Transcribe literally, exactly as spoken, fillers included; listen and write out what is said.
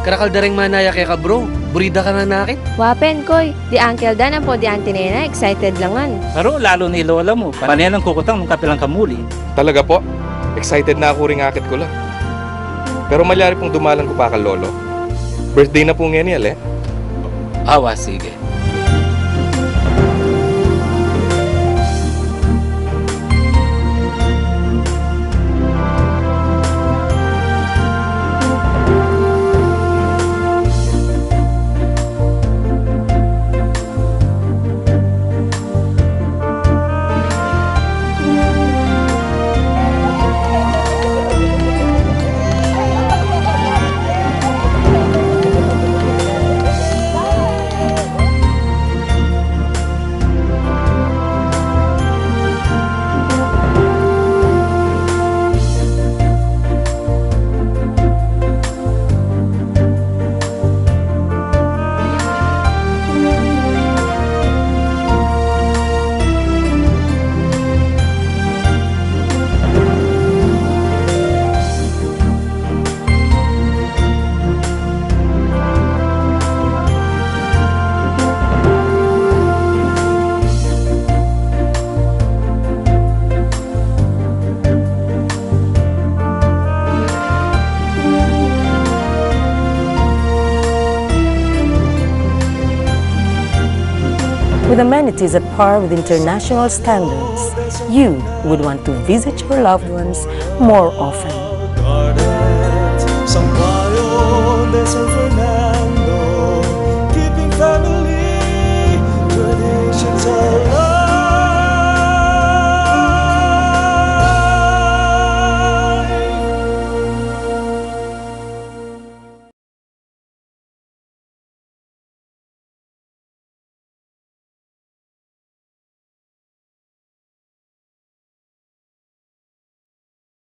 Karakal da reng manaya keka, bro. Buri da ka na nakit. Wa pin, Koy. Di Uncle Dan ampo di Auntie Nena, excited la ngan. Aro, lalu na i Lola mu. Pane nang kukutang nung kapilan ka muli. Talaga po? Excited na ku ring akit ku la. Pero malyari pung dumalan ku pa kang Lolo. Birthday na pu ngeni, ale? Awa, sige. With amenities at par with international standards, you would want to visit your loved ones more often.